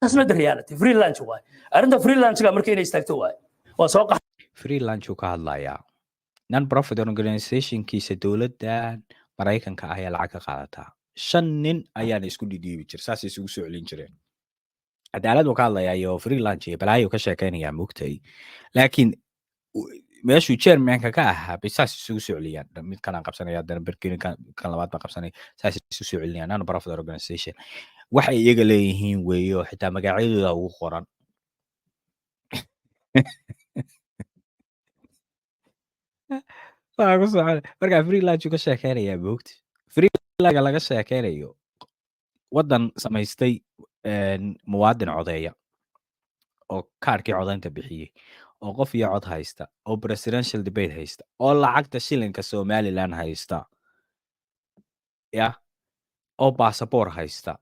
That's not the reality. Free lunch waay arrinta. Free lunchga marka inay istaagto waay. Waa soo qax. Free lunch uu ka hadlayaa. Non profit organizationkiisa dowladda Maraykanka ah ayaa lacag ka qaadataa. Shan nin ayaana isku dhidhiibi jir, saasay isugu soo celin jireen. Cadaalad uu ka hadlayaa iyo free lunch iyo balaayo ka sheekaynayaa, mugtay? Laakiin meeshuu chairmanka ka ahaa bay saas isugu soo celiyaan. Mid kanaan qabsanaya, haddana berkini kan labaad baan qabsanaya, saas isu soo celinayaan. Non profit organization waxay iyaga leeyihiin weeyo, xitaa magacyadooda ugu qoran. Waxaa ku socon markaa free lunch uu ka sheekeynayaa, moogti? Free lunchga laga sheekeynayo, waddan samaystay muwaadin codeeya oo kaarkii codaynta bixiyey oo qof iyo cod haysta oo presidential debate haysta oo lacagta shilinka Somaliland haysta, ya, oo basaboor haysta.